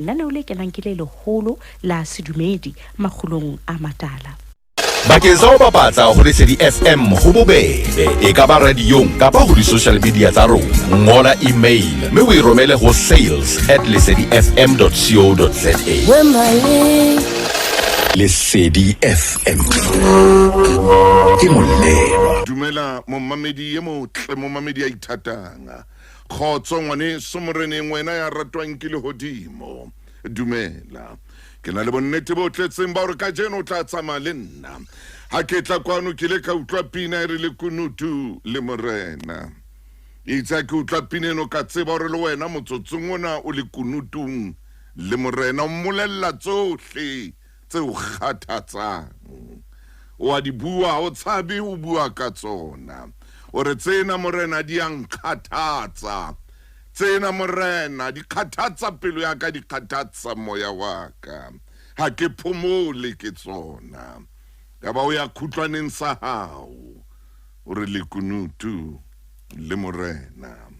Lenaneo le kenang ke le leholo la sedumedi makgulong a matala. Bakeng sa ho bapatsa ho Lesedi FM ho bobebe, e ka ba radiong kapa ho di-social media tsa rona. Ngola email mme o e romele ho sales at lesedifm dot co dot za. Lesedi FM ke molelwa. Dumela momamedi ye motle, momamedi ya ithatang. Kgotso ngwaneso moreneng wena ya ratwang ke lehodimo. Dumela. Ke na le bonnete bo tletseng ba hore kajeno o tla tsamaya le nna. Ha ke tla kwano ke ile ka utlwa pina e re lekunutu le morena. Itse ha ke utlwa pina eno ka tseba hore le wena motsotsong ona o lekunutung le morena o mmolella tsohle tse o kgathatsang. O a di bua, ha o tshabe ho bua ka tsona. O re, Tsena, Morena, di a nkgathatsa. Tsena, Morena, di kgathatsa pelo ya ka, di kgathatsa moya wa ka. Ha ke phomole ke tsona. Yaba o ya khutlwaneng sa hao, o re, Lekunutu le Morena,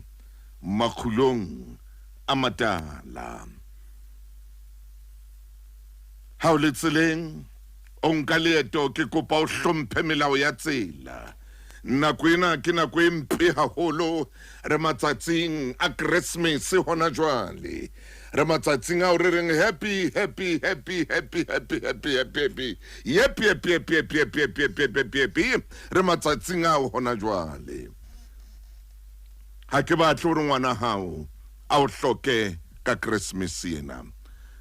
makgulong a matala. Ha o le tseleng, o nka leeto, ke kopa o hlomphe melao ya tsela. Nako ena ke nako e mpe haholo. Re matsatsing a Keresemese hona jwale. Re matsatsing ao re reng happy, happy, happy, happy, happy, happy, happy, happy, happy, happy, happy, happy, happy, happy, happy, happy, happy. Re matsatsing ao hona jwale. Ha ke batle hore ngwana hao a o hloke ka Keresemese ena.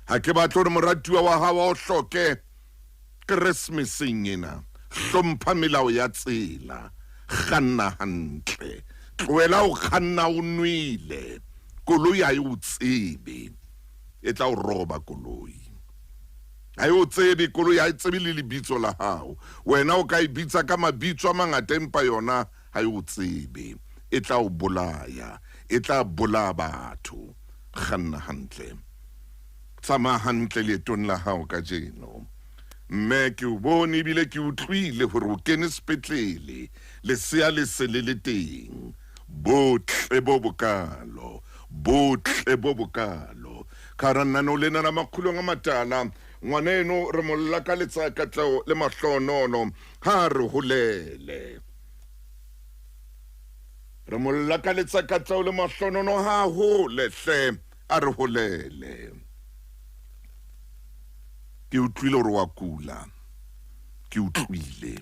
Ha ke batle hore moratuwa wa hao a o hloke Keresemeseng ena. Hlompha melao ya tsela. Kganna hantle. Tlohela ho kganna o nwele. Koloi ha e o tsebe. E tla o roba koloi. Ha e o tsebe koloi, ha e tsebe le lebitso la hao. Wena o ka e bitsa ka mabitso a mangata empa yona ha e o tsebe. E tla o bolaya. E tla bolaya batho. Kganna hantle. Tsamaya hantle leetong la hao kajeno. Mme ke o bone ebile ke utlwile hore o kene sepetlele, lesea le se le le teng. Botle bo bokalo, botle bo bokalo. Ka hara lenaneo lena la Makgulong a Matala, ngwana eno re mo lakaletsa katleho le mahlohonono ha a re holele. Re mo lakaletsa katleho le mahlohonono ha a hole hle. A re holele. Ke utlwile hore wa kula. Ke utlwile.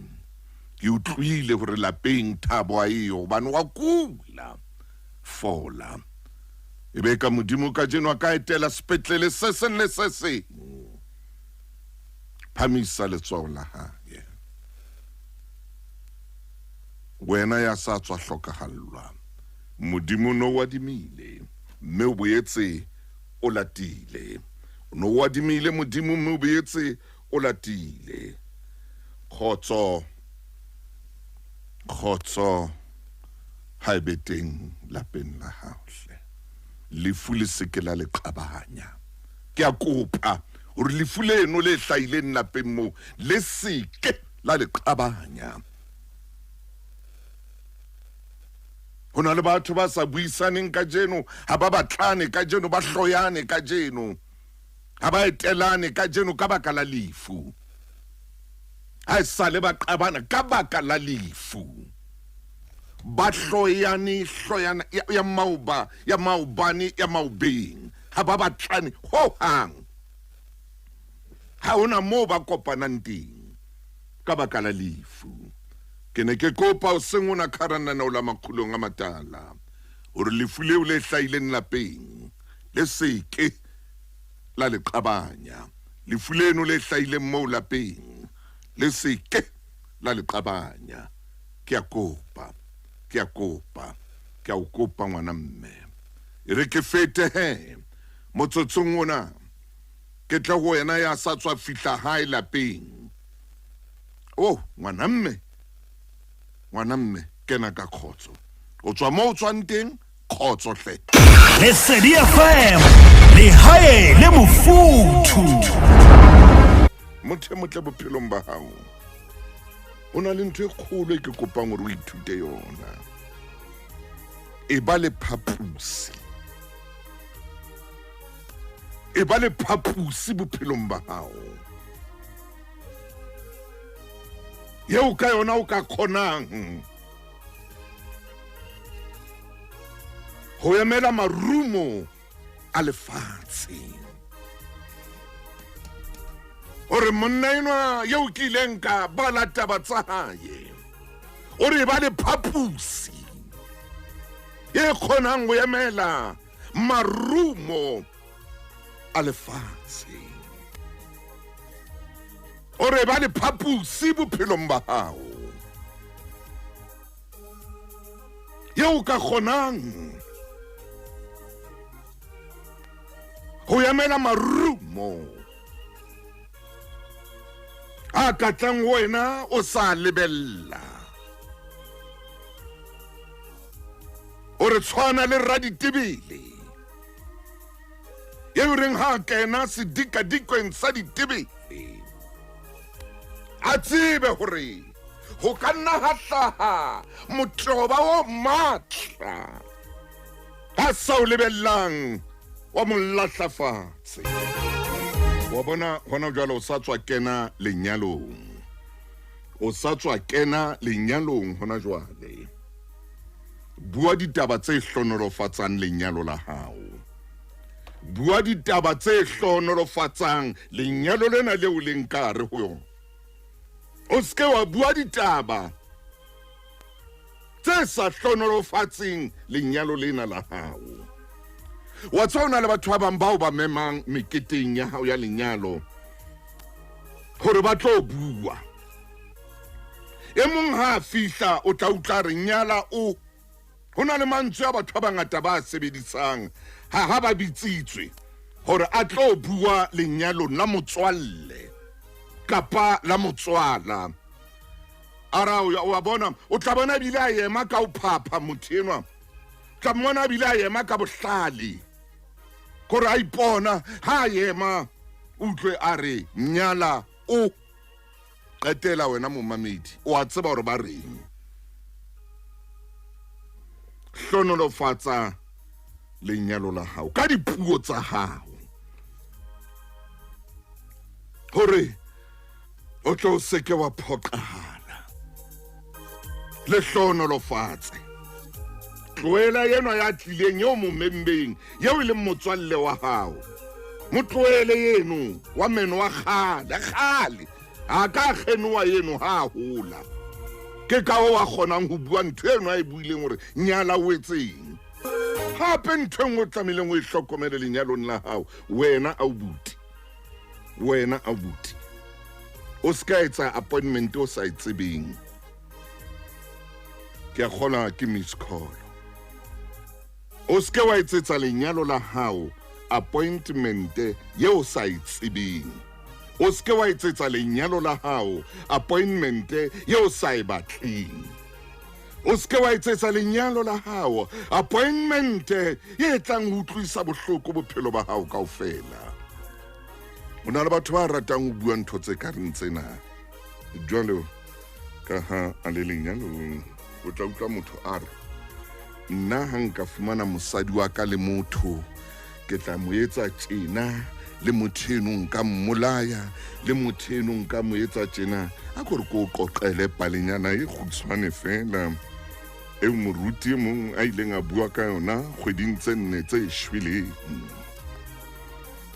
Ke utlwile hore lapeng thabo a eyo hobane wa kula. Fola. E be ka Modimo kajeno a ka etela sepetlele se seng le se seng. Phamisa letsoho la hae. Wena ya sa tswa hlokahallwa. Modimo no o adimile, mme o boetse o latile. O no o adimile Modimo, mme o boetse o latile. Kgotso, kgotso ha e be teng lapeng la hao hle. Lefu le se ke la le qabanya. Ke a kopa hore lefu leno le hlahileng lapeng moo le se ke la le qabanya. Ho na le batho ba sa buisaneng kajeno, ha ba batlane kajeno, ba hloyane kajeno, ha ba etelane kajeno ka baka la lefu. Ha e sale ba qabana ka baka la lefu. Ba hloyane, hloyana ya, ya maoba, ya maobane, ya maobeng. Ha ba batlane ho hang. Ha hona moo ba kopanang teng ka baka la lefu. Ke ne ke kopa hoseng hona ka hara lenaneo la Makgulong a Matala hore lefu leo le hlahileng lapeng le se ke la le qabanya. Lefu leno le hlahileng moo lapeng le se ke la le qabanya. Ke a kopa, ke a kopa, ke a o kopa ngwana mme. E re ke fete he motsotsong ona ke tle ho wena ya sa tswa fihla hae lapeng. Oh, ngwana mme, ngwana mme, kena ka khotso. O tswa mo o tswang teng, khotso hle. Lesedi FM, lehae le mofuthu. Motho e motle bophelong ba hao, ho na le ntho e kgolo e ke kopang hore o ithute yona. E ba le phapusi. E ba le phaposi bophelong ba hao yeo ka yona o ka kgonang ho emela marumo a lefatshe. O re monna enwa yeo ke ileng ka bala taba tsa hae, o re ba le phaposi e kgonang ho emela marumo a lefatshe. O re ba le phaposi bophelong ba hao yeo ka kgonang ho emela marumo a ka tlang ho wena o sa lebella. O re tshwana le raditebele eo reng ha kena sedikadikweng sa ditebele, a tsebe hore ho ka nna ha hlaha motloba o matla a sa o lebellang wa mo lahla fatshe. Wa bona hona jwale o sa tswa kena lenyalong, o sa tswa kena lenyalong hona jwale. Bua ditaba tse hlonolofatsang lenyalo la hao, bua ditaba tse hlonolofatsang lenyalo lena leo leng ka hare ho yona. O seke wa bua ditaba tse sa hlonolofatseng lenyalo lena la hao. Wa tseba o na le batho ba bang bao ba memang meketeng ya hao ya lenyalo hore ba tlo bua. E mong ha a fihla o tla utlwa re nyala o. Ho na le mantswe a batho ba bangata ba sebedisang ha ba bitsitswe hore a tlo bua lenyalong la motswalle kapa la motswala. Ara o a bona, o tla bona ebile a ema ka ho phapha motho enwa, tla mmona ebile a ema ka bohlale kore a ipona ha a ema utlwe a re nyala o. Qetela wena momamedi, o a tseba hore ba reng. Hlonolofatsa lenyalo la hao ka dipuo tsa hao hore o tlo seke wa phoqahala. Le hlonolofatse. Tlohela enwa ya tlileng eo momembeng eo e leng motswalle wa hao, mo tlohele eno wa meno wa kgale kgale, a ka kgenoa eno ha a hola. Ke ka o a kgonang ho bua ntho eno a e buileng hore nyala o etseng. Hape ntho e nngwe o tlamehileng o e hlokomele lenyalong la hao, wena abuti, wena abuti, o se ka etsa appointment o sa e tsebeng. Ke a kgola ke miss call. O se ke wa etsetsa lenyalo la hao appointment yeo sa e tsebeng. O se ke wa etsetsa lenyalo la hao appointment yeo sa e batleng. O se ke wa etsetsa lenyalo la hao appointment e tlang ho utlwisa bohloko bophelo ba hao kaofela. O na le batho ba ratang ho bua ntho tse ka reng tsena. Jwalo ka ha a le lenyalong, o tla utlwa motho a re, nna ha nka fumana mosadi wa ka le motho, ke tla mo etsa tjena, le motho eno nka mmolaya, le motho eno nka mo etsa tjena. A ko re ko o qoqele palenyana e kgutshwane fela eo moruti e mong a ileng a bua ka yona kgweding tse nne tse shweleng.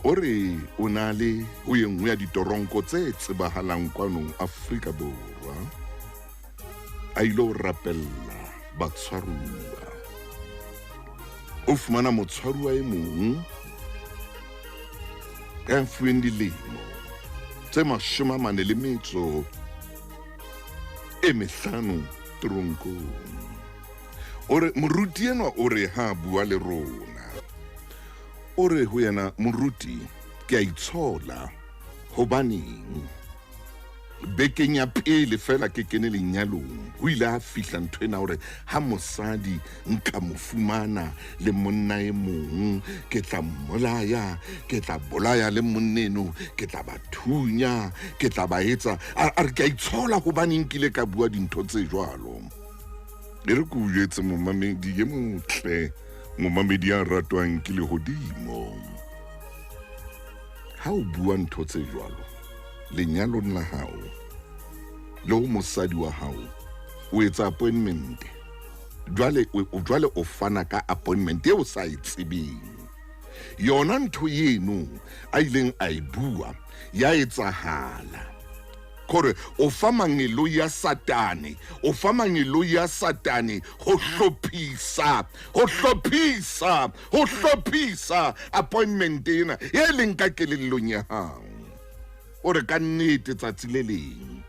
O re o na le ho e nngwe ya ditoronko tse tsebahalang kwano Afrika Borwa, a ile ho rapella batshwaruwa. O fumana motshwaruwa e mong ya fuweng dilemo tse 45 toronkong. O re moruti enwa o re ha bua le rona, o re ho yena, moruti ke a itshola hobaneng bekeng ya pele fela ke kene lenyalong ho ile ha fihla ntho ena hore ha mosadi nka mo fumana le monna e mong ke tla mmolaya, ke tla bolaya le monna eno, ke tla ba thunya, ke tla ba etsa. A re ke a itshola hobaneng ke ile ka bua dintho tse jwalo. E re ke o jwetse momamedi e motle, momamedi ya ratwang ke lehodimo. Ha o bua ntho tse jwalo lenyalong la hao le ho mosadi wa hao, o etsa appointment. Jwale o fana ka appointment eo sa e tsebeng. Yona ntho eno a ileng a e bua ya etsahala. Kore o fa mangeloi ya Satane, o fa mangeloi ya Satane ho hlophisa, ho hlophisa, ho hlophisa appointment ena e leng ka kelellong ya hao. O re ka nnete tsatsi le leng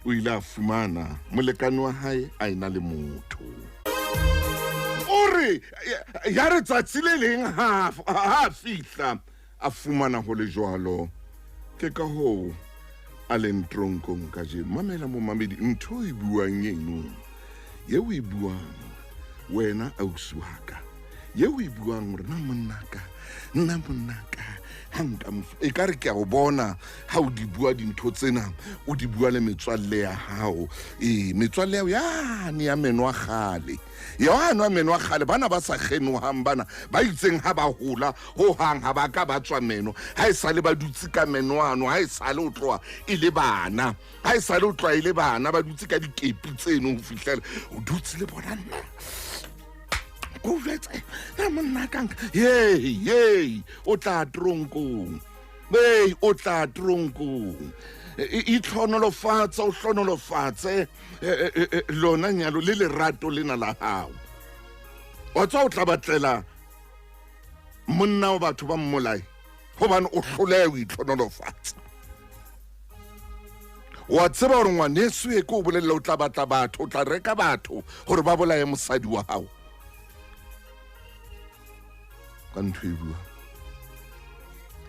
o ile a fumana molekane wa hae a ena le motho. O re ya re tsatsi le leng ha a fihla a fumana ho le jwalo. Ke ka hoo a leng tronkong kajeno. Mamela momamedi, ntho e buang eno, eo e buang wena ausi wa ka, eo e buang hore nna monnaka, nna monnaka ha nka e ka re ke a o bona ha o di bua dintho tsena, o di bua le metswalle ya hao. Ee, metswalle ya hao yane ya meno a kgale, yane ya meno a kgale, bana ba sa kgenohang bana ba itseng ha ba hola ho hang ha ba ka ba tswa meno, ha e sale ba dutse ka meno ano, ha e sale o tloha e le bana, ha e sale o tloha e le bana, ba dutse ka dikepi tseno ho fihlela o dutse le bona. Nna ko jwetse na monna ka nka, hey hey, o tla tronkong, hey o tla tronkong. Itlhonolofatse, o hlonolofatse lona nyalo le lerato lena la hao. Wa tswa o tla batlela monna wa batho ba mmolae hobane o hloleha ho itlhonolofatsa. Wa tseba hore ngwaneso e ke o bolella o tla batla batho, o tla reka batho hore ba bolaye mosadi wa hao. Ka ntho e bua,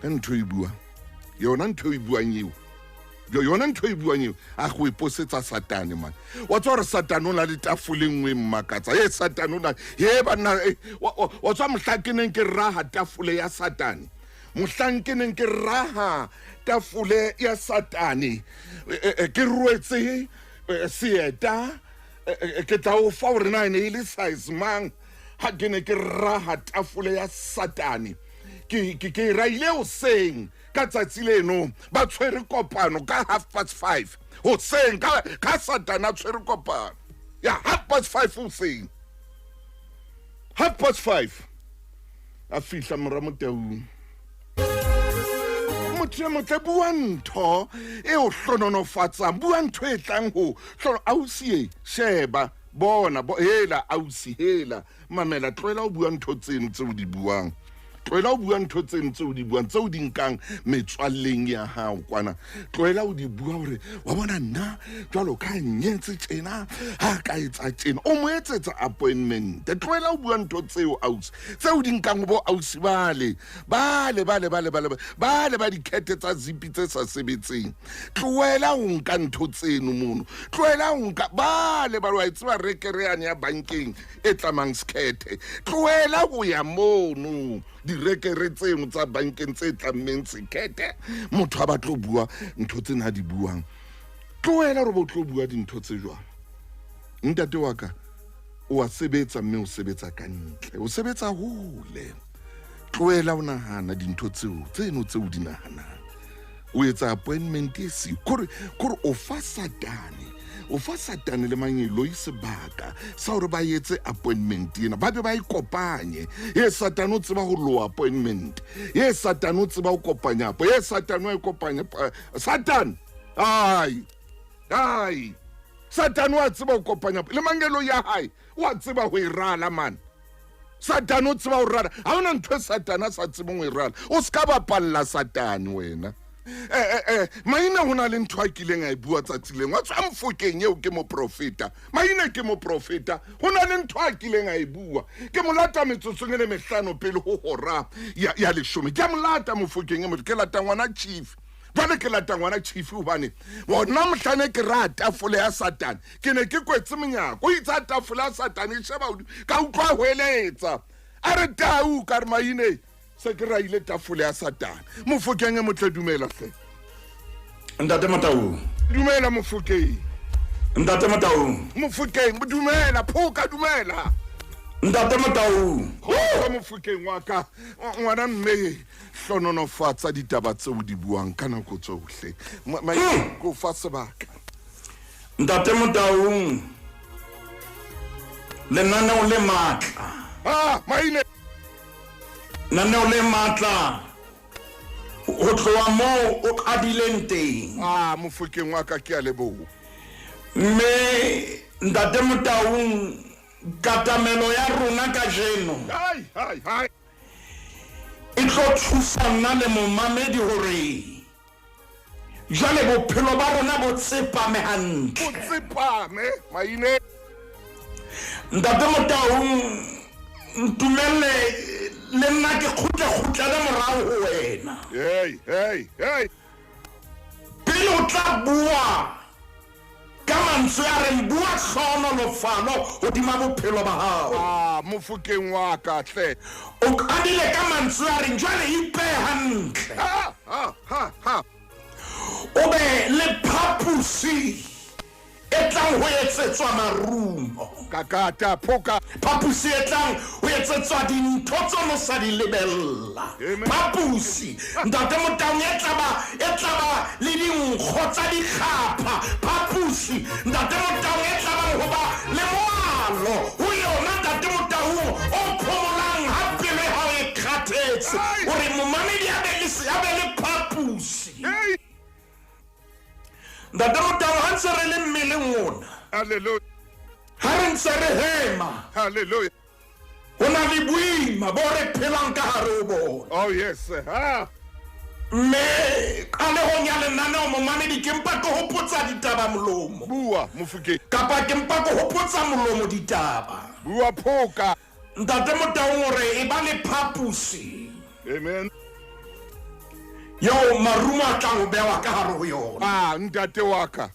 ka ntho e bua, yona ntho e buang eo, yona ntho e buang eo, a go e posetsa Satane man. Wa tswa hore Satane o na le tafole nngwe mmakatsa. E Satane o na, he banna, wa tswa mohla ke neng ke raha tafole ya Satane. Mohlang ke neng ke raha tafole ya Satane, ke rwetse seeta, ke tla o fa hore na e ne e le size mang. Ha ke ne ke raha tafole ya Satane, ke ke raile hoseng ka tsatsi leno, ba tshwere kopano ka 5:30 hoseng, ka Satane a tshwere kopano ya 5:30 hoseng, 5:30 a fihla mora Motaung. Motho e motle, bua ntho e o hlononofatsang, bua ntho e tlang ho ausi e sheba, bona hela ausi, hela mamela, tlohela o bua ntho tseno tseo di buang, tlohela o bua ntho tseno tseo di buang, tseo di nkang metswalleng ya hao kwana, tlohela o di bua hore wa bona nna jwalo ka nyetse tjena, ha ka etsa tjena, o mo etsetsa appointment. Tlohela o bua ntho tseo ausi, tseo di nkang bo ausi bale bale bale bale bale bale ba dikhethe tsa zipi tse sa sebetseng. Tlohela ho nka ntho tseno mono, tlohela ho nka bale ba wa tseba rekere yane ya bankeng e tlamang sekhethe, tlohela ho ya mono direkere tseno tsa bankeng tse tlammeng sekhethe. Motho a ba tlo bua ntho tsena a di buang, tlohela hore bo tlo bua dintho tse jwang. Ntate wa ka o a sebetsa, mme o sebetsa ka ntle, o sebetsa hole. Tlohela o nahana dintho tseo tseno tseo di nahanang. O etsa appointment e siyo, kore o fa Satane, o fa Satane le mangeloi sebaka sa hore ba etse appointment ena, ba be ba e kopanye. E Satane o tseba ho loa appointment, e Satane o tseba ho kopanya, e Satane o e kopanya. Satane ai ai, Satane o a tseba ho kopanya le mangeloi ya hae, o a tseba ho e rala man. Satane o tseba ho rala, ha hona ntho e Satane a sa tsebeng ho e rala. O ska bapalla Satane wena. Maina ho na le ntho a kileng a e bua tsatsi leng, wa tswa Mofokeng eo ke moprofeta, Maina ke moprofeta, ho na le ntho a kileng a e bua. Ke mo lata metsotsong e le mehlano pele ho hora ya 10. Ke a mo lata Mofokeng e motho, ke lata ngwana chief. Jwale ke lata ngwana chief hobane bona mohlane ke ra tafole ya Satane, ke ne ke kwetse monyako, o itse a tafole ya Satane e sheba hodimo, ka utlwa hweletsa a re tau, ka re Maine se ke raile tafole ya Satane. Mofokeng e motle, dumela hle. Ntate Motaung. Dumela Mofokeng. Ntate Motaung. Mofokeng, dumela phoka, dumela. Ntate Motaung. Kgotso Mofokeng wa ka. Ngwana mme hlononofatsa ditaba tseo di buang ka nako tsohle. Ko fa sebaka. Ntate Motaung. Lenaneo le matla. Ah, maine. Lenaneo le matla. Ho tloha moo o qadileng teng. Ah, Mofokeng wa ka ke a leboha. Mme Ntate Motaung katamelo ya rona kajeno Hai, hai, hai. e tlo thusa nna le momamedi hore jwale bophelo ba rona bo tsepame hantle. Bo tsepame, maine. Ntate Motaung ntumelle le nna ke kgutle-kgutlele morao ho wena. Hey, hey, hey. Pele o tla bua ka mantswe a reng bua tlhohonolofalo hodima bophelo ba hao. Ah, Mofokeng wa ka hle. O qadile ka mantswe a reng jwale ipehe hantle. Ha, ha, ha, ha. O be le phaposi e tlang ho etsetswa marumo. Kakata, phoka. Phaposi e tlang ho etsetswa dintho tseo no sa di lebella. Amen. Phaposi, Ntate Motaung, e tlaba e tlaba le dinkgo tsa dikgapha. Phaposi, Ntate Motaung, e tlabang ho ba le moalo ho yona, Ntate Motaung, o phomolang ha pelo ya hao e kgathetse. Ai. Hore momamedi a be le a be le phaposi. Hey. Ntate Motaung, ha ntse re le mmeleng ona. Hallelujah. Ha re ntse re hema. Hallelujah. Ho na le boima bo re phelang ka hare ho bona. Oh yes. Ha. Mme qalehong ya lenaneo momamedi ke mpa ke hopotsa ditaba molomo. Bua Mofokeng. Kapa ke mpa ke hopotsa molomo ditaba. Bua phoka. Ntate Motaung hore e ba le phaposi. Amen. Yo marumo a tlang ho bewa ka hare ho yona. Ah, ntate wa ka.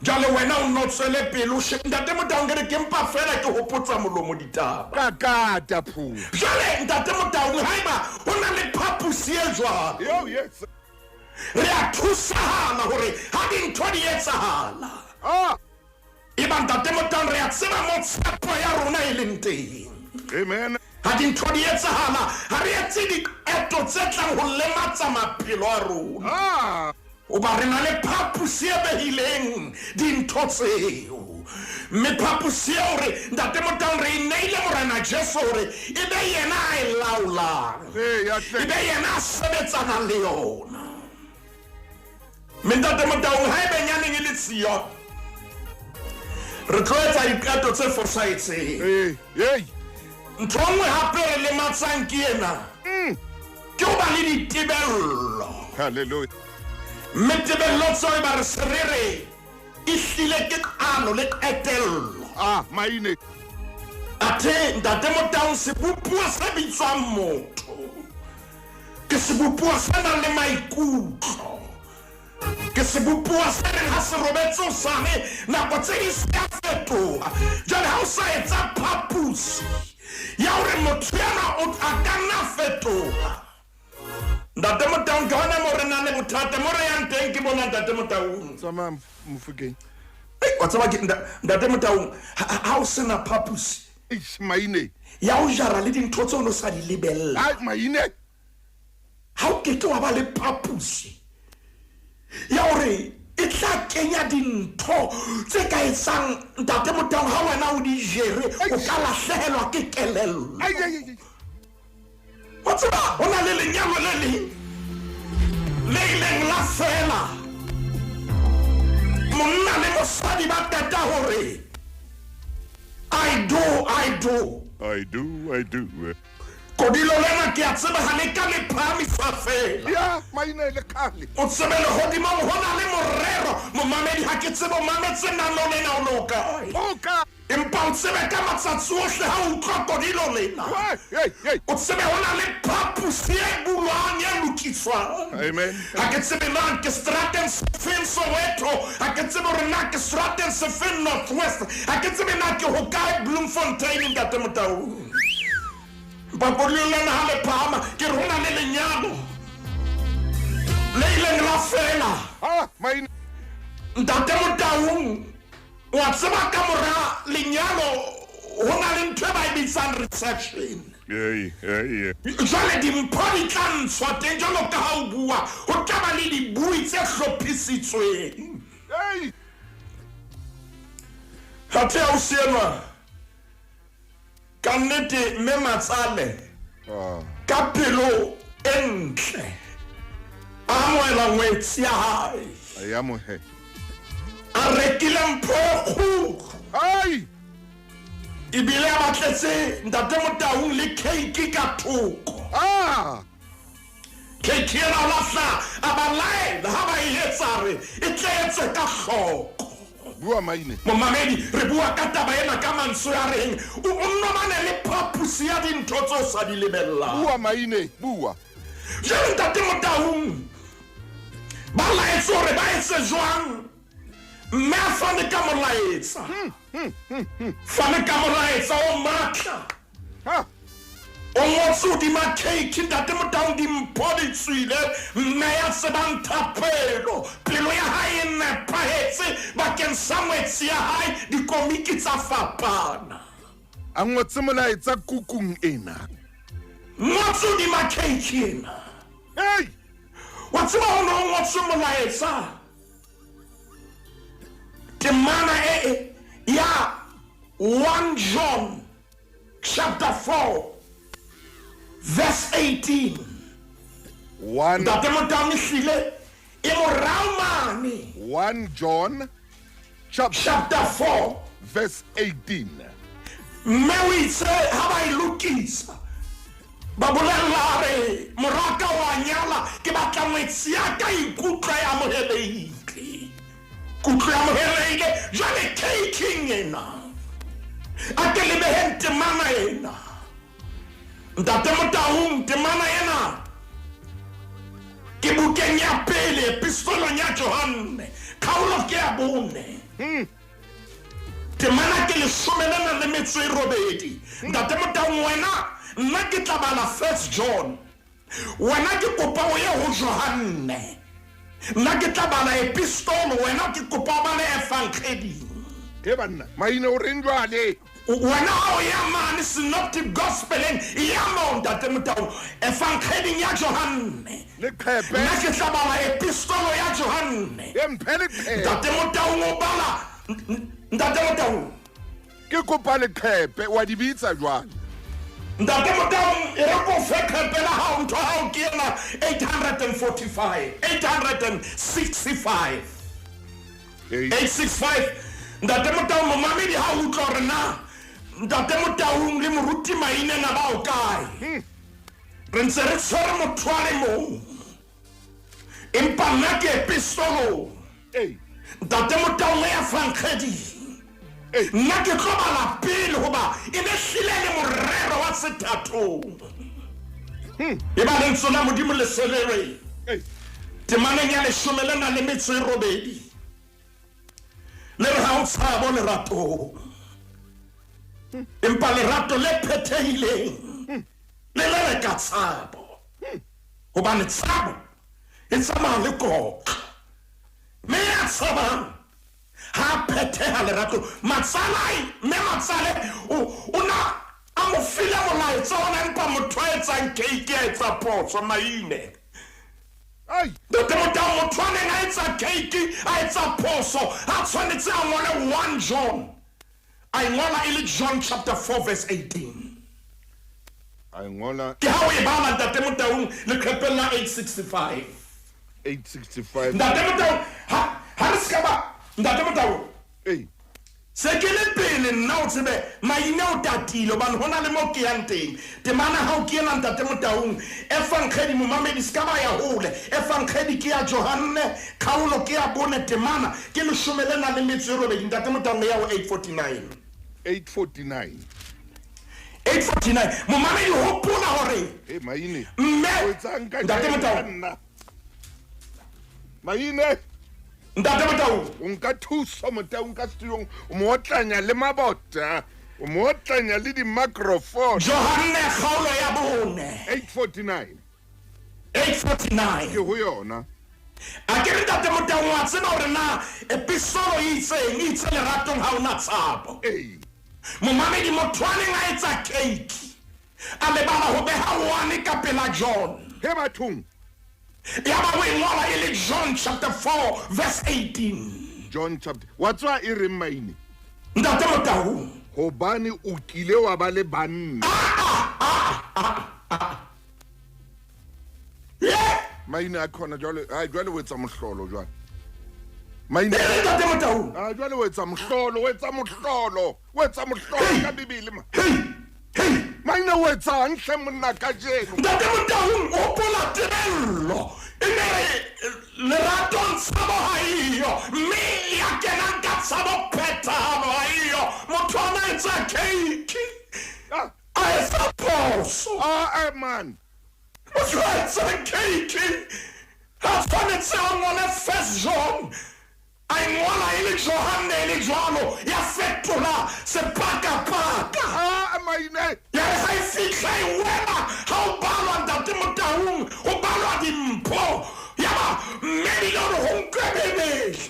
Jwale wena o nno tswele pele o Ntate Motaung ke re ke mpa fela ke hopotsa molomo ditaba. Kakata phu. Jwale Ntate Motaung haeba ho na le phaposi e jwalo. Yo yes. Re a thusahala hore ha dintho di etsahala. Ah. Eba Ntate Motaung re a tseba mo tshepo ya rona e leng teng. Amen. Ha dintho di etsahala ha re etse diqeto tse tlang ho lematsa maphelo a rona. Ah. Hoba re na le phaposi e behileng dintho tseo. Mme phaposi eo re Ntate Motaung re e neile Morena Jesu hore e be yena a e laolang. Ee, ya hle. E be yena a sebetsanang le yona. Mme Ntate Motaung ha ebe nyaneng e le tshiyo, re tlo etsa diqeto tse fosahetseng. Ee, hey. Ntho e nngwe hape re lematsang ke ena. Ke ho ba le ditebello. Hallelujah. Mme tebello tseo e ba re se re re e hlile ke qalo le qetello. Ah, maine. Athe Ntate Motaung sebopuwa se bitswang motho ke sebopuwa se nang le maikutlo. Ke sebopuwa se reng ha se robetse hosane nako tse ding se a fetoha. Jwale ha o sa etsa phaposi ya hore motho ena o a ka nna fetoha. Ntate Motaung ke hona moo re nang le bothata, mo re yang teng ke bona Ntate Motaung. Tsamaya Mofokeng. Ei, wa tseba ke Ntate Motaung, ha o sena phaposi. Eish, maine. Ya ho jara le dintho tseo o no sa di lebella. Ai, maine. Ha o keke wa ba le phaposi ya hore e tla kenya dintho tse ka etsang Ntate Motaung ha wena o di jere, o ka lahlehelwa ke kelello. Ai, ai, ai. Wa tseba ho na le lenyalo le leng le ileng la fela. Monna le mosadi ba qeta hore I do, I do. I do, I do. Kodilo lena ke a tseba ha le ka le phahamisa fela. Ya, maine le khale. O tsebe lehodimong ho na le morero. Momamedi ha ke tsebe o mametse nano lena o le o kae. Phoka. Empa o tsebe ka matsatsi ohle ha o utlwa kodilo lena. Hey, hey, hey. O tsebe ho na le phaposi e bulwang e lokiswang. Amen. Ha ke tsebe na ke strateng sefeng Soweto. Ha ke tsebe hore na ke strateng sefeng North West. Ha ke tsebe na ke hokae Bloemfontein Ntate Motaung. Empa kodilo lena ha le phahama ke re ho na le lenyalo le ileng la fela. Ah, maine. Ntate Motaung, wa tseba ka mora lenyalo Ho na le ntho e ba e bitsang reception. Jwale dimpho di tla ntshwa teng jwalo ka ha o bua, ho tla ba le dibui tse hlophisitsweng. Athe ausi enwa ka nnete mme Matsale ka pelo e ntle a amohela ngwetsi ya hae. A e amohela. A rekile mpho e kgolo. Ai! Ebile a batletse Ntate Motaung le cake ka thoko. Ah! Cake ena o lahla a ba laela ha ba e etsa re e tle etswe ka hloko. Bua Maine. Momamedi, re bua ka taba ena ka mantswe a reng o o nobane le phaposi ya dintho tse o sa di lebellang. Bua Maine, bua. Jwale Ntate Motaung ba laetse hore ba etse jwang? Mme a fane ka molaetsa. Fane ka molaetsa o matla. Ha! O ngotse hodima cake, Ntate Motaung, dimpho di tswile, mme ya tsebang thapelo, pelo ya hae e nepahetse bakeng sa ngwetsi ya hae, dikomiki tsa fapana. A ngotse molaetsa kukung ena. Ngotse hodima cake ena. Hey! Wa tseba ho ne ho ngotswe molaetsa. Temana e ya 1 John chapter 4 verse 18. 1 Ntate Motaung ehlile e morao mane. 1 John chapter, chapter 4 verse 18. Mme o itse ha ba e lokisa ba bolella re moraka wa nyala ke batla ngwetsi ya ka ikutlwa e amohelehile kutlo e amohelehile jwale caking ena a ke lebeheng temana ena Ntate Motaung temana ena ke bukeng ya pele epistolong ya Johanne kgaolo ke ya bone temana ke leshome le nang le metso e robedi Ntate Motaung wena nna ke tla bala First John wena ke kopa o ye ho Johanne nna ke tla bala epistolo wena ke kopa o bale evangelii Ke banna, Maine o reng jwale? Wena ha o ya mane synoptic gospeleng e ya moo Ntate Motaung evangeling ya Johanne Leqhepe. nna ke tla bala epistolo ya Johanne E mphe leqhepe. Ntate Motaung o bala Ntate Motaung Ke kopa leqhepe wa di bitsa jwale. Ntate Motaung e re ko fe qhepe la hao ntho hao ke ena 845 865 865 Ntate Motaung momamedi ha o utlwa hore na Ntate Motaung le moruti Maine na ba o kae re ntse re tshwere motho a le mong empa nna ke epistolong Ntate Motaung ya fankgeding nna ke tlo bala pele hoba e ne hlile le morero wa sethathong e ba lentswe la Modimo le selewe temaneng ya leshome le nang le metso e robedi le re ha o tshabo leratong empa lerato le phethehileng le leleka tshabo hobane tshabo e tsamaya le kotlo mme ya tshabang ha phetheha lerato Matsalai mme Matsale o na a mo file molaetsa ona empa motho a etsang cake a etsa phoso Maine Ntate Motaung motho a neng a etsa cake a etsa phoso a tshwanetse a ngole 1 John a e ngola e le John chapter 4 verse 18 A e ngola ke ha o e bala Ntate Motaung leqhepeng la 865 865. Ntate Motaung ha re se ka ba Ntate Motaung se ke le pele nna o tsebe Maine o tatile hobane ho na le mo ke yang teng temana hao ke ena Ntate Motaung efankgedi momamedi se ka ba ya hole efankgedi ke ya Johanne kgaolo ke ya bone temana ke leshome le nang le metso e robedi Ntate Motaung ya ho 849 849 849 momamedi hopola hore Maine mme o etsang ka Ntate Motaung nna Maine Ntate Motaung o nka thuso Motaung ka studiong o mo otlanya le mabota o mo otlanya le di-microphone Johanne kgaolo ya bone 849 849 ke ho yona a ke re Ntate Motaung wa tseba hore na episolo e itseng e itse leratong ha ona tshabo Momamedi motho a neng a etsa cake a lebala ho beha one ka pela John. He bathong. Yaba o e ngola e le John chapter 4 verse 18. John chapter wa tswa e reng maine? Ntate Motaung. Hobane o kile wa ba le banna. Yeah. Maine a khona jwale, ai jwale o etsa mohlolo jwale. Maine. E Ntate Motaung. Ah jwale o etsa mohlolo, o etsa mohlolo, o etsa mohlolo ka Bibele ma. Hey. Hey. Maine o etsang hle monna kajeno? Ntate Motaung hopola tebello. E ne re leratong tshabo ha eyo, mme ya kenang ka tshabo phethahalo ha eyo. Motho a na etsa cake. Ah. A etsa phoso. Ah man. Motho a etsa cake. Ha tshwanetse a ngole First John. A e ngola e le Johanne e le jwalo, ya fetola sepakapaka. Ah maine. Ya re ha e fihla e wela, ha o balwa Ntate Motaung, ho balwa dimpho. Yaba mme ebile o re ho nkwe Bebele.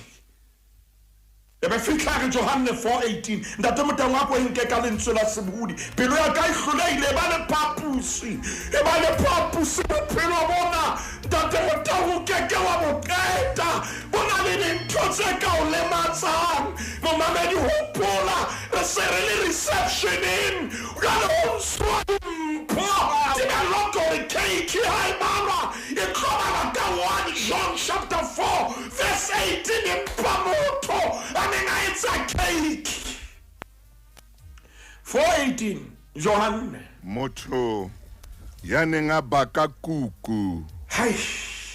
E be fihla re Johanne 4:18. Ntate Motaung a ko e nke ka lentswe la sebohodi. Pelo ya ka e hlolehile, e ba le phaposi. E ba le phaposi bophelo bona. Ntate Motaung o keke wa bo qeta. Bo na le dintho tse ka o lematsang. Momamedi hopola, re se re le receptioneng. Jwale ho ntshwa dimpho. Tebello ke hore cake ha e balwa, e tlo balwa ka 1 John chapter 4 verse 18. Empa motho a neng a etsa cake. 4:18 Johanne. Motho ya neng a baka kuku. Hai.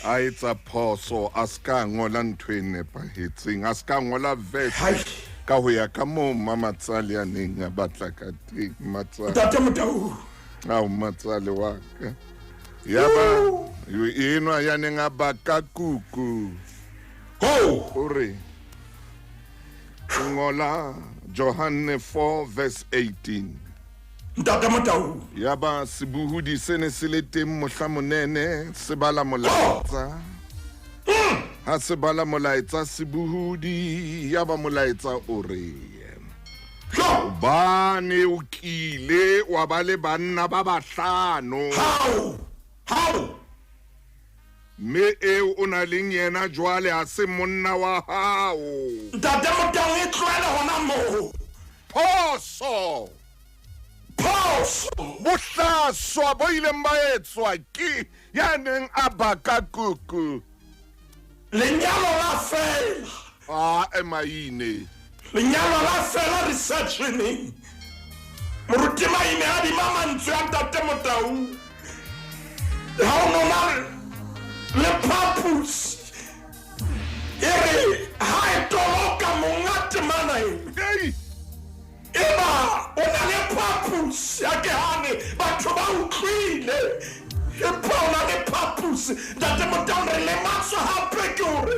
A etsa phoso, a ska ngola ntho e nepahetseng, a ska ngola verse ka ho ya ka moo Mamatsale a neng a batla ka teng. Matsale. Ntate Motaung. Ao Matsale wa ka. Yaba enwa ya neng a baka kuku. Ho! O re ngola Johanne 4 verse 18. Ntate Motaung. Yaba sebohodi se ne se le teng mohla monene se bala molaetsa. Ha se bala molaetsa sebohodi, yaba molaetsa o re hobane o kile wa ba le banna ba bahlano. How? Mme eo o na leng yena jwale ha se monna wa hao. Ntate Motaung e tlohele hona moo. Phoso. Phoso. Bohlaswa bo ileng ba etswa ke ya neng a baka kuku. Lenyalo la fela. Ah emaine. Lenyalo la fela receptioneng. Moruti Maine a dima mantswe a Ntate Motaung. Ha o nona le phaposi. E re ha e toloka monga temana e. Hey. Eba o na le phaposi a ke hane batho ba utlwile. Empa o na le phaposi. Ntate Motaung re lematswa hape ke hore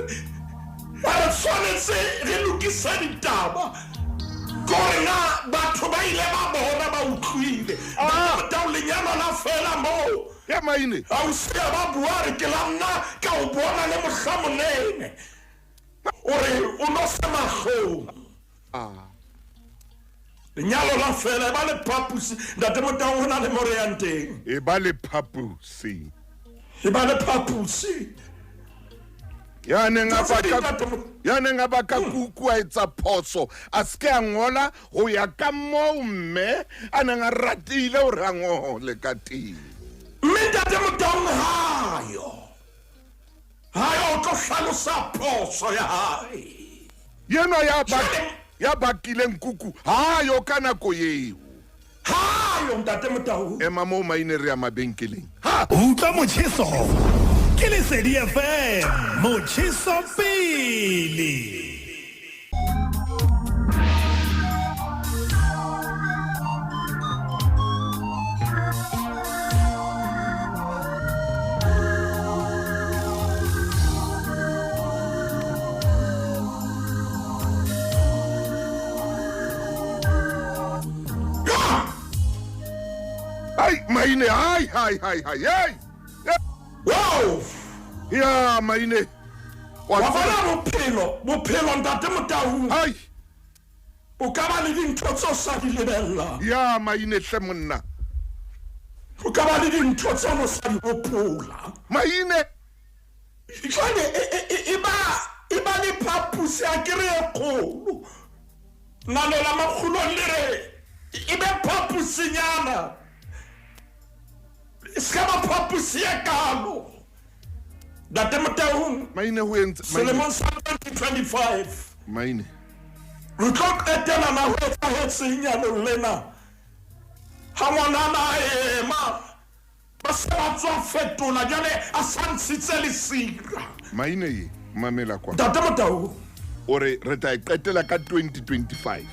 ha re tshwanetse re lokise ditaba. Ke hore na batho ba ile ba bona ba utlwile. Ntate Motaung lenyalo la fela moo. Ya maine. Ha o se ba bua re ke la nna ka o bona le mohla monene. O re o no se mahlong. Ah. Lenyalo la fela, e ba le phaposi. Ntate Motaung ho na le mo re yang teng. E ba le phaposi. E ba le phaposi. Ya neng a baka kuku a etsa phoso, a se a ngola ho ya ka moo mme a neng a ratile hore a ngole ka teng. Mme Ntate Motaung hayo. Hayo o tlo hlalosa phoso ya hae. Yena ya bakileng kuku hayo ka nako eo. Hayo Ntate Motaung. Ema moo maine re ya mabenkeleng. Ha! Utlwa motjheso. Ke Lesedi FM, motjheso pele. Ai maine, ai hai hai hai ai. Wow! Ya maine. Wa bona bophelo, bophelo Ntate Motaung. Ai. O ka ba le dintho tse o sa di lebellang. Ya Maine hle monna. O ka ba le dintho tse o no sa di hopola. Maine. Jwale e ba e ba le phaposi a ke re e kgolo. Nalo la Makgulong le re e be phaposinyana. E se ka ba phaposi e kalo. Ntate Motaung. Maine ho entse selemong sa 2025. Maine. Re tlo qetela na ho etsahetseng nyalong lena. Ha ngwanana a ema ba se ba tswa fetola jwale a sa ntshitse lesira. Maine ye mamela kwa. Ntate Motaung. O re re tla e qetela ka 2025.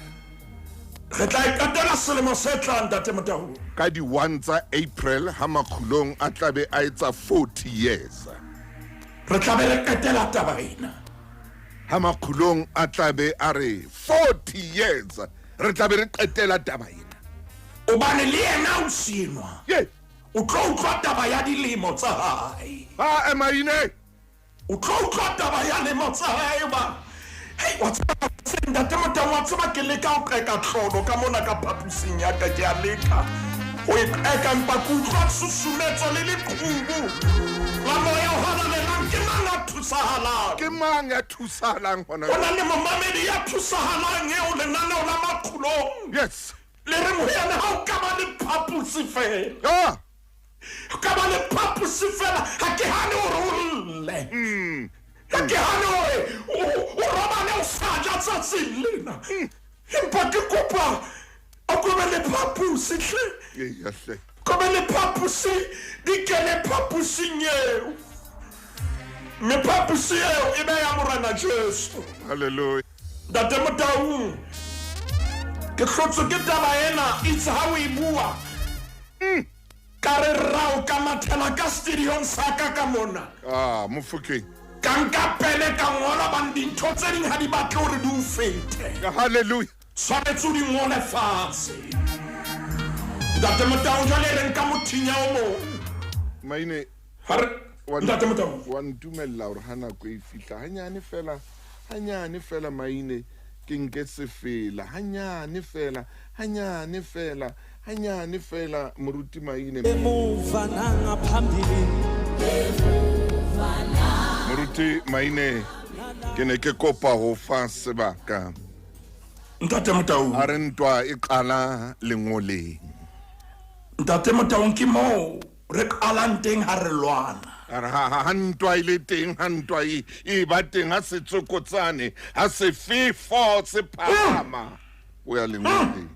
Re tla e qetela selemo se tlang Ntate Motaung. Ka di 1 tsa April ha Makgulong a tlabe a etsa 40 years. Re tla be re qetela taba ena. Ha Makgulong a tlabe a re 40 years re tla be re qetela taba ena. Obane le yena o senwa. Ye. O tlo utlwa taba ya dilemo tsa hae. Ha emaine. O tlo utlwa taba ya lemo tsa hae ba. Hei, wa tseba Ntate Motaung, wa tseba ke leka ho qeka tlolo ka mona ka phaposing ya ka, ke a leka ho e qeka empa ke utlwa tshusumetso le leqhubu la moya o halalelang. Ke mang a thusahalang? Ke mang ya thusahalang hona? Ho na le momamedi ya thusahalang eo lenaneo la Makgulong. Yes. Le reng ho yena ha o ka ba le phaposi fela. Ah. O ka ba le phaposi fela, ha ke hane hore o lle. Ha ke hane hore o robale o sa ja tsatsing lena. Empa ke kopa o ko be le phaposi hle. Eya hle. Ko be le phaposi, di kene phaposing eo. Mme phaposi eo e be ya Morena Jesu. Hallelujah. Ntate Motaung, ke hlotswe ke taba ena itse ha o e bua. Ka re rao ka mathela ka studiong sa ka ka mona. Ah, Mofokeng. Ka nka pele ka ngola bang dintho tse ding ha di batle hore di o fete. Hallelujah. Tshwanetse o di ngole fatshe. Ntate Motaung, jwale re nka mothinya o mong. Maine. Ha re Ntate Motaung. Wa ntumella hore ha nako e fihla hanyane fela, hanyane fela Maine ke nke sefela, hanyane fela, hanyane fela, hanyane fela moruti Maine. Emuva nangaphambili. Moruti Maine ke ne ke kopa ho fa sebaka. Ntate Motaung. A re ntwa e qala lengoleng. Ntate Motaung, ke moo re qalang teng ha re lwana. A re ha ntwa e le teng, ha ntwa e ba teng, ha setsokotsane, ha sefefo se phahama. O ya lengoleng.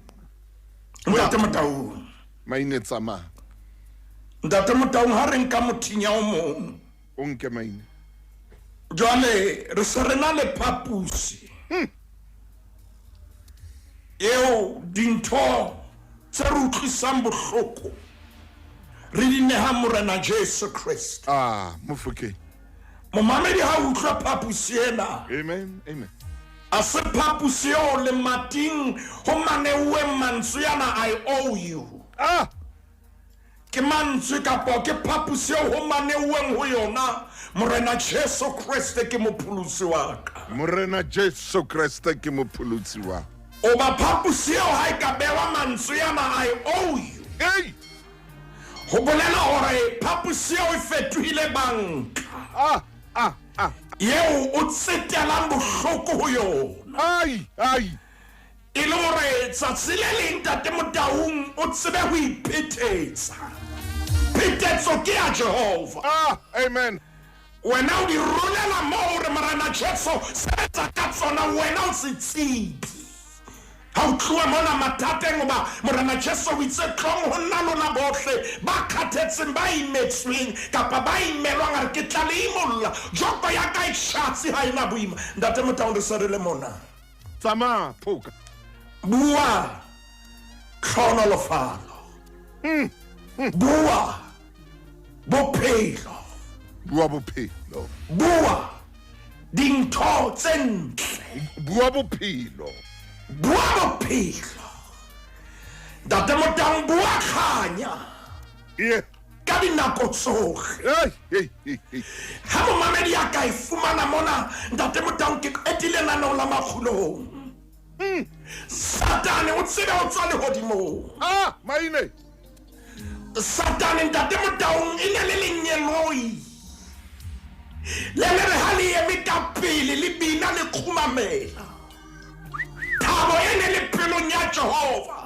Ntate Motaung. Maine tsamaya. Ntate Motaung, ha re nka mothinya o mong. O nke Maine. Jwale re se re na le phaposi. Eo dintho tse re utlwisang bohloko re di neha Morena Jesu Kreste. Ah, Mofokeng. Momamedi ha utlwa phaposi ena. Amen, amen. A se phaposi eo lemating ho maneuwe mantswe ana I owe you. Ah. Ke mantswe kapa ke phaposi eo ho maneuweng ho yona Morena Jesu Kreste ke mopholosi wa ka. Morena Jesu Kreste ke mopholosi wa. O ba phaposi eo ha e ka bewa mantswe ana I owe you. Hey. Ho bolela hore phaposi eo e fetohile banka. Ah, ah, ah. Eo o tsetelang bohloko ho yona. Ai, ai. E le hore tsatsi le leng Ntate Motaung o tsebe ho iphetetsa. Phetetso ke ya Jehova. Ah, amen. Wena o di rolela moo hore Morena Jesu sebetsa ka tsona, wena o se tsebi. Ha o tloha mona mathateng hoba Morena Jesu o itse tlong ho nna lona bohle ba kgathetseng, ba imetsweng kapa ba imelwang, a re ke tla le imolla. Joko ya ka e tjhatsi ha ena boima. Ntate Motaung, re se re le mona. Tsamaya phoka. Bua tlhonolofalo. Bua bophelo. Bua bophelo. Bua dintho tse ntle. Bua bophelo. Bua bophelo. Ntate Motaung, bua kganya. Yeah. Ka dinako tsohle. Hey, hey, hey. Ha momamedi a ka e fumana mona, Ntate Motaung, ke qetile lenaneo la Makgulong. Satane o tsebe ho tswa lehodimong. Ah, maine. Satane ntate Motaung e ne le lengeloi le le re ha le eme ka pele le bina le kgumamela. Thabo e ne le pelong ya Jehova.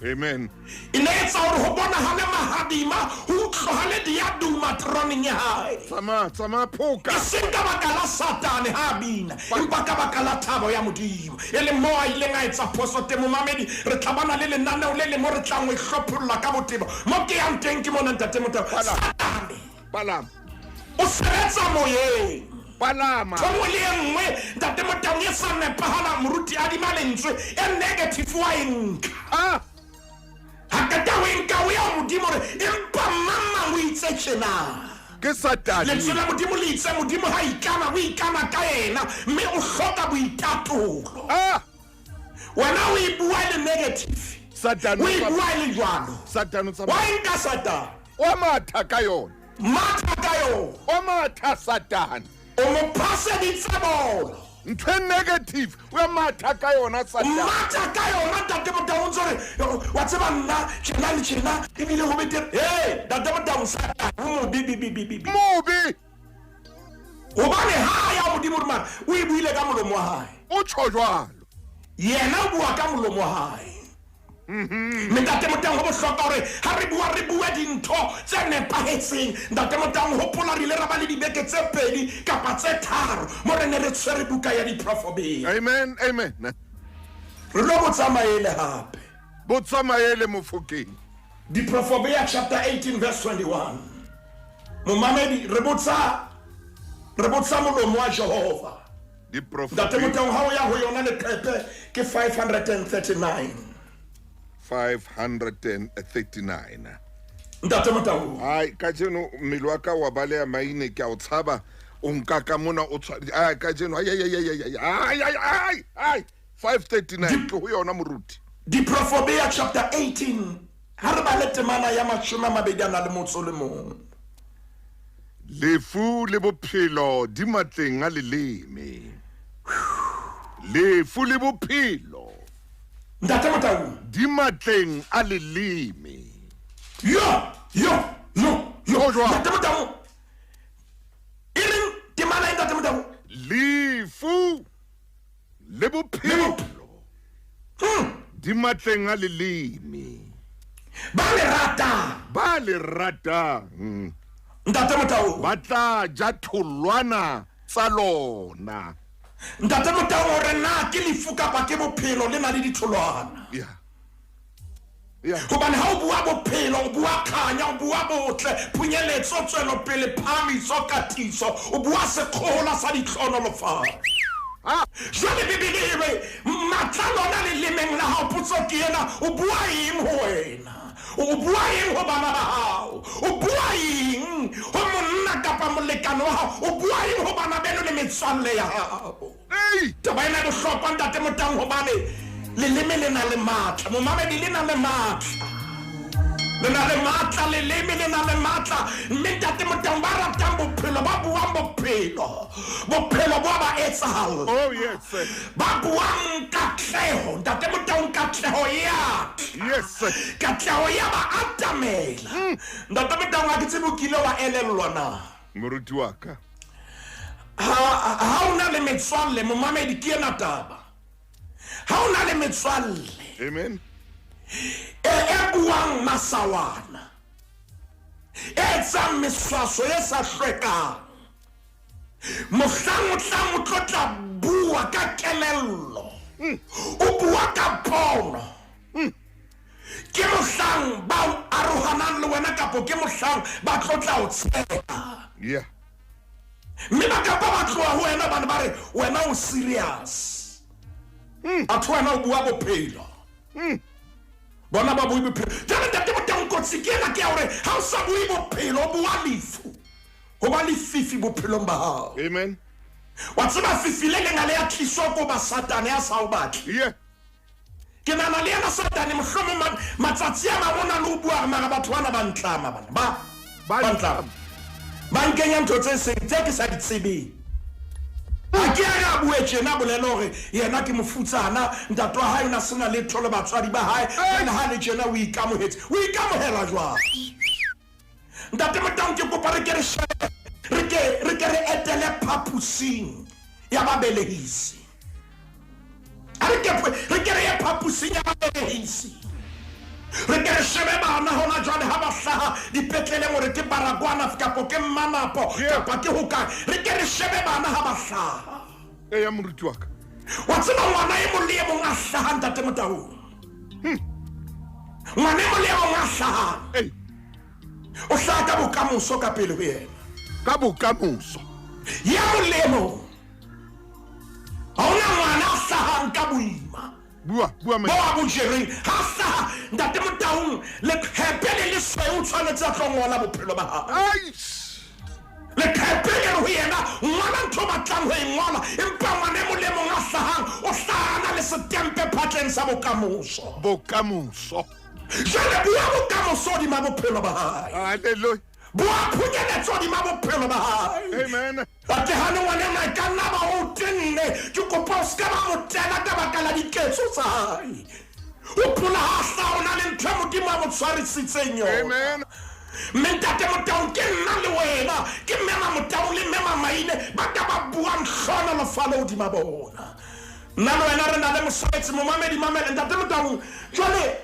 Amen. E ne etsa hore ho bonahale mahadima, ho utlwahale diaduma teroneng ya hae. Tsamaya, tsamaya phoka. E seng ka baka la Satane ha a bina, empa ka baka la thabo ya Modimo. E leng moo a ileng a etsa phoso teng. Momamedi, re tla bana le lenaneo le leng mo re tlang ho e hlopholla ka botebo. Mo ke yang teng ke mona, Ntate Motau. Satane Palama. o sebetsa moyeng. Palama. Ntho e nngwe le e nngwe, Ntate Motau, e sa nepahalang, moruti adima lentswe, e negative wa e nka. Ah. Ha qeta ho e nka, o ya ho Modimo hore empa mang mang o itse tjena. Ke Satane. Lentswe la Modimo le itse Modimo ha ikana, o ikana ka yena, mme o hloka boitatolo. Ah. Wena o e bua e le negative. Satane O e bua e le jwalo. Satane o tsamaya. Wa e nka Satane. O matha ka yona. Matha ka yona. O matha Satane. O mo phaseditse bolo. Ntho e negative o ya matha ka yona Satane. Matha ka yona Ntate Motau, o ntse re wa tseba nna tjena le tjena ebile ho betere. Hey, Ntate Motau, Satane o mobe bi bi bi bi. Mobe. Hobane ha ya Modimo re mara o e buile ka molomo wa hae. O tjho jwalo. Yena o bua ka molomo wa hae. Mme Ntate Motau, ho bohlokwa hore ha re bua re bue dintho tse nepahetseng. Ntate Motau, hopola re ile ra ba le dibeke tse pedi kapa tse tharo mo re ne re tshwere buka ya Diprofobea. Amen, amen. Re lo botsa maele hape. Botsa maele Mofokeng. Diprofobea chapter 18 verse 21. Momamedi, re botsa molomo wa Jehova. Ntate Motau, ha o ya ho yona leqephe ke 539. 539. Ntate Motau. Ai, kajeno mmele wa ka wa baleha maine, ke a o tshaba, o nka ka mona o tshwa. Ai, kajeno, ai, ai, ai, ai, ai, ai, ai, ai, ai, 539 ke ho yona moruti. Diprofobea chapter 18, ha re bale temana ya 21. Lefu le bophelo di matleng a leleme. Lefu le bophelo Ntate Motau di matleng a leleme. Yo, yo, yo, yo. Ntate Motau. E reng temana e Ntate Motau? Lefu le bophelo di matleng a leleme. Ba le ratang. Ba le ratang. Ntate Motau. Ba tla ja tholwana tsa lona. Ntate Motau, hore na ke lefu kapa ke bophelo le na le ditholwana. Yeah. Yeah. Hobane ha o bua bophelo, o bua kganya, o bua botle, phunyeletso, tswelopele, phahamiso, katiso, o bua sekgohola sa ditlhonolofatso. Jwale Bibele e re matla lona lelemeng la hao, potso ke ena, o bua eng ho wena? O bua eng ho bana ba hao? O bua eng ho monna kapa molekane wa hao? O bua eng ho bana beno le metswalle ya hao? Taba ena e bohlokwa Ntate Motau, hobane leleme le na le matla. Momamedi, le na le matla. Le na le matla, leleme le na le matla. Mme Ntate Motau, ba ratang bophelo, ba buang bophelo. Bophelo bo ba etsahalla. Oh yes. Ba buang katleho. Ntate Motau, katleho ya. Yes. Katleho ya ba atamela. Ntate Motau, ha ke tsebe o kile wa elellwa na. Moruti wa ka. Ha o na le metswalle, momamedi, ke ena taba. Ha o na le metswalle. Amen. E buang masawana, e etsang meswaso e sa hlwekang, mohlang o tlang o tlo tla bua ka kelello, o bua ka pono, ke mohlang ba o arohanang le wena kapo ke mohlang ba tlo tla o tshepa. Yeah. Mme ba kapa ba tloha ho wena bane ba re wena o serious. Atho wena o bua bophelo. Bona ba bue bophelo. Jwale Ntate Motau, kotsi ke ena ke ya hore ha o sa bue bophelo, o bua lefu. Ho ba lefifi bophelong ba hao. Amen. Wa tseba fifi le leng ha le ya tliswa ko ba Satane a sa o batle. Yeah. Ke nahana le yena Satane mohlomong matsatsi a mang o na le ho bua mara batho bana ba ntlama bana. Ba ntlama. Ba nkenya ntho tse seng tse ke sa di tsebeng. A ke a re a bue tjena, a bolele hore yena ke mofutsana, ntate wa hae o ne a se na letho le batswadi ba hae, jwale ha le tjena o ikamohetse. O ikamohela jwang? Ntate Motaung, ke kopa re ke re shebe, re ke re ke re etele phaposing ya babelehisi. A re ke re ke re ye phaposing ya babelehisi. Re ke re shebe bana hona jwale ha ba hlaha dipetleleng hore ke Baragwanath kapo ke Mmanapo kapa ke hokae. Re ke re shebe bana ha ba hlaha. Eya moruti wa ka. Wa tseba ngwana e mong le e mong a hlahang Ntate Motaung. Ngwana e mong le e mong a hlahang. O hlaha ka bokamoso ka pele ho yena. Ka bokamoso. Ya mong le e mong. Ha hona ngwana a hlahang ka boima. Bua, bua Bo a bo jereng. Ha hlaha Ntate Motaung leqhepe le lesweu o tshwanetse a tlo ngola bophelo ba hae. Leqhepe le re ho yena, ngola ntho o batlang ho e ngola, empa ngwana e mong le e mong a hlahang o hlaha a na le setempe phatleng sa bokamoso. Bokamoso. Jwale bua bokamoso hodima bophelo ba hae. Hallelujah. Bua phunyeletso hodima bophelo ba hae. Amen. Atlehane ngwana enwa e ka nna ba o tenne. Ke kopa o se ka ba mo tena ka baka la diketso tsa hae. Hopola ha hlaha o na le ntho e Modimo a mo tshwarisitseng yona. Amen. Mme Ntate Motaung ke nna le wena, ke Mme Mamotaung le Mme Mamaine ba ka ba buang hlohonolofalo hodima bona. Nna le wena re na le mosebetsi, momamedi mamele. Ntate Motaung, jwale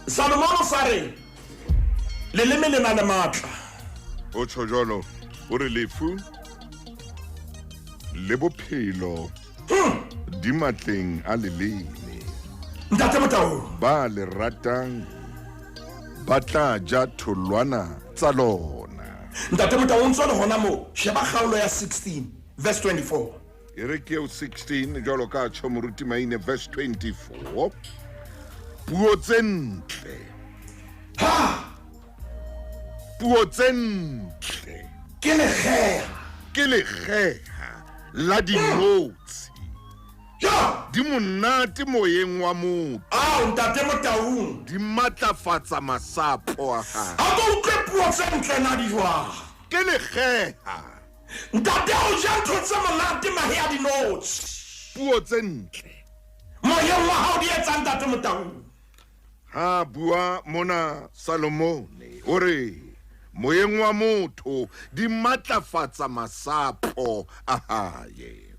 Salomon o sa re leleme le na le matla. O tjho jwalo, o re lefu le bophelo di matleng a leleme. Ntate Motaung. Ba le ratang ba tla ja tholwana tsa lona. Ntate Motaung, o ntso le hona moo, sheba kgaolo ya 16 verse 24. E re ke eo 16 jwalo ka tjho moruti Maine verse 24. Puo tse ntle. Ha! Puo tse ntle. Ke lekgeha. Ke lekgeha la dinotshi. Ja! Di monate moyeng wa motho. Ao, Ntate Motaung. Di matlafatsa masapo a hae. Ha ko utlwe puo tse ntle na di jwang? Ke lekgeha. Ntate o ja ntho tse monate mahe a dinotshi. Puo tse ntle. Moyeng wa hao di etsang Ntate Motaung? Ha bua mona Salomone o re moyeng wa motho di matlafatsa masapo a hae.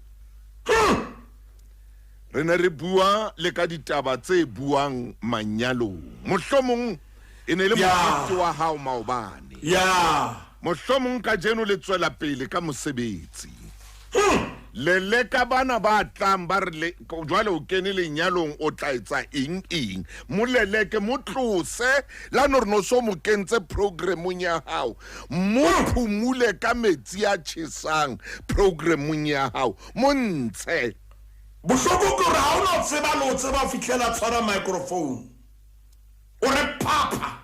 Re ne re bua le ka ditaba tse buang manyalong. Mohlomong e ne le mokete wa hao maobane. Mohlomong kajeno le tswela pele ka mosebetsi. Leleka bana ba tlang ba re le jwale o kene lenyalong o tla etsa eng eng. Mo leleke, mo tlose la no re no so mo kentse programmong ya hao. Mo phumule ka metsi a tjhesang programmong ya hao. Mo ntshe. Bohloko ke hore ha o no tseba le ho tseba ho fihlela a tshwara microphone. O re phapha.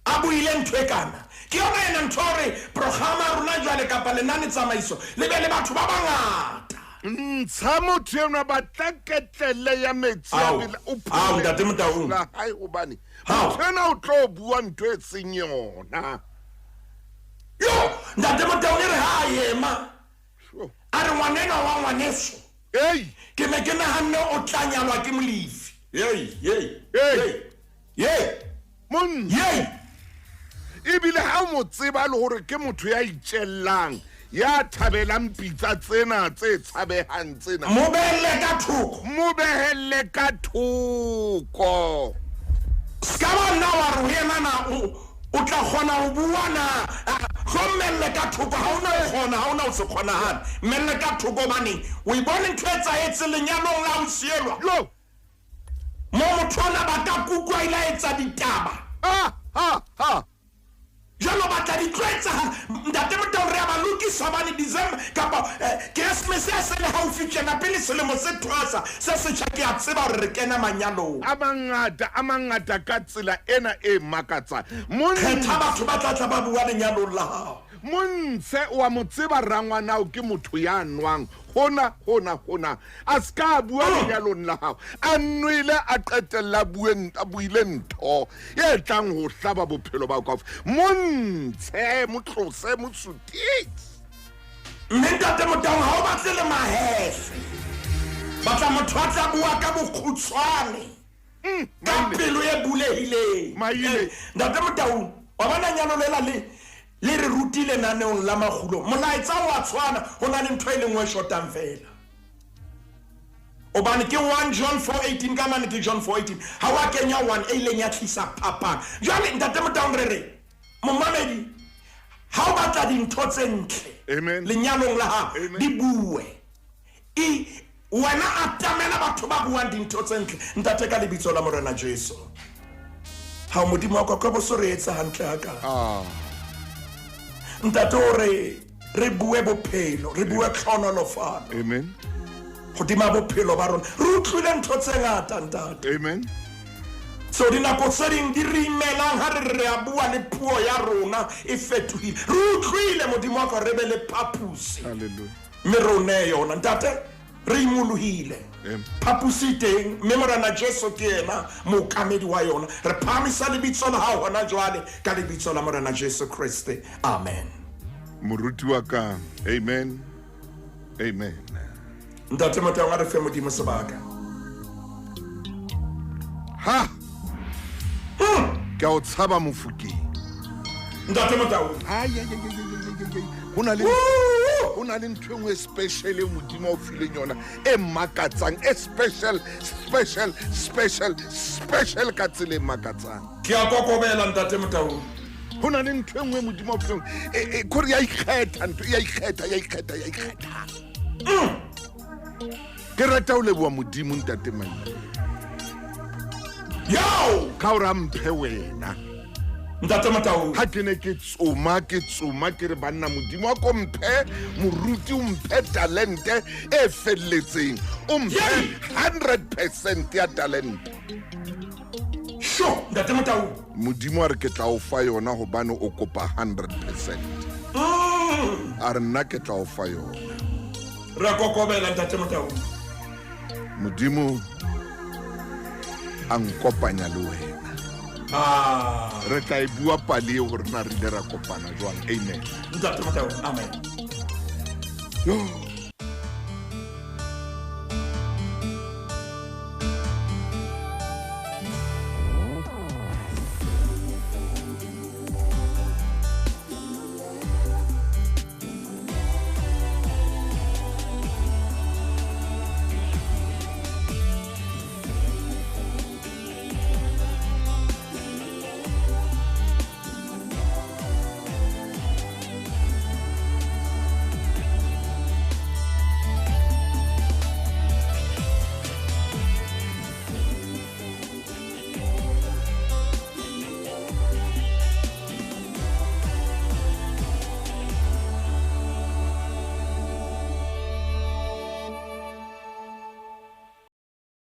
A buile ntho e kana. Ke yona ena ntho ya hore programa ya rona jwale kapa lenane tsamaiso le be le batho ba bangata. Ntsha motho enwa, batla ketlele ya metsi a Ao, bela, o ao, phumule Ntate Motaung. la hae hobane Ao. motho enwa o tlo bua ntho e seng yona. Yo, Ntate Motaung e re ha a ema, Sure. a re ngwanenwa wa ngwaneso. Ei. Ke ne ke nahanne o tla nyalwa ke Molefi. Ei, ei, Ei. ei, ei. Monna. Ei. Ebile ha o mo tseba le hore ke motho ya itjellang, ya thabelang pitsa tsena tse tshabehang tsena. Mo behelle ka thoko. Mo behelle ka thoko. Ska ba nna wa re ho yena na o tla kgona ho bua na? Tlo mmelle ka thoko, ha ona ho kgona, ha ona ho se kgonahale. Mmelle ka thoko hobane o e bone ntho e etsahetseng lenyalong la ho sielwa. Yo. Mo motho ona ba ka kukwa ile a etsa ditaba. Ha, ha, ha. Jwalo batla di tlo etsahala. Ntate Motaung re a ba lokisa hobane December kapa Keresemese ya se le haufi tjena pele selemo se thwasa se setjha ke a tseba hore re kena manyalong. A mangata, a mangata ka tsela ena e makatsang. Kgetha batho ba tla tla ba bua lenyalong la hao. Montshe wa mo tseba rangwanao ke motho ya nwang hona hona hona a ska bua lenyalong la hao a nwele a qetella a buile ntho e tlang ho hlaba bophelo ba kaofela. Montshe, mo tlose, mo sutise. Mme ntate Motaung, ha o batle le mahefe, batla motho a tla bua ka bokgutshwane, ka pelo e bulehileng. Maile. Ntate Motaung, wa bona nyalo lela le re rutile naneong la makgulo, molaetsa wa tshwana, ho na le ntho e le nngwe e shotang fela. Obane ke 1 John 4:18, ka mane ke John 4:18, ha wa kenya 1 e ileng ya tlisa phapang. Jwale ntate Motaung, re re momamedi, ha o batla dintho tse ntle Amen. lenyalong la hao, Amen. di bue. Wena atamela batho ba buang dintho tse ntle. Ntate, ka lebitso la Morena Jesu, ha Modimo wa ka ka boso re etsa hantle ha ka. Ntate, o re re bue bophelo, re bue tlhonolofalo Amen. hodima bophelo ba rona. Re utlwile ntho tse ngata, ntate. Amen. So dinako tse ding di re imelang ha re re a bua le puo ya rona e fetohile. Re utlwile, Modimo wa ka, re be le phapusi. Hallelujah. Mme re o neye yona, ntate, re imolohile. Amen. Phapusi teng, mme Morena Jesu ke yena mookamedi wa yona. Re phahamisa lebitso la hao hona jwale ka lebitso la Morena Jesu Kreste, amen. Moruti wa ka, amen, amen. Ntate Motaung, a re fe Modimo sebaka. Ha ke a o tshaba Mofokeng. Ntate Motaung. Ai, ai, ai, ai, ai, ai, ai, ai. Ho na le ho na le ntho e nngwe e special e Modimo a o fileng yona e makatsang, e special, special, special, special ka tsela e makatsang. Ke a kokobela, ntate Motaung. Ho na le ntho e nngwe Modimo a o fileng kore ya ikgetha, ntho ya ikgetha, ya ikgetha, ya ikgetha. Ke rata ho leboha Modimo, ntate Maile, Yo, ka hore a mphe wena. Ntate Motaung. Ha ke ne ke tsoma, ke tsoma, ke re banna, Modimo a ko mphe moruti, o mphe talente e felletseng, o mphe 100% ya talente. Sho, ntate Motaung. Modimo a re ke tla o fa yona hobane o kopa 100%. A re nna ke tla o fa yona. Re a kokobela, ntate Motaung. Modimo a nkopanya le wena. Re tla e bua pale eo hore na re ile ra kopana jwang. Amen. Ntate Motaung, amen. Yo.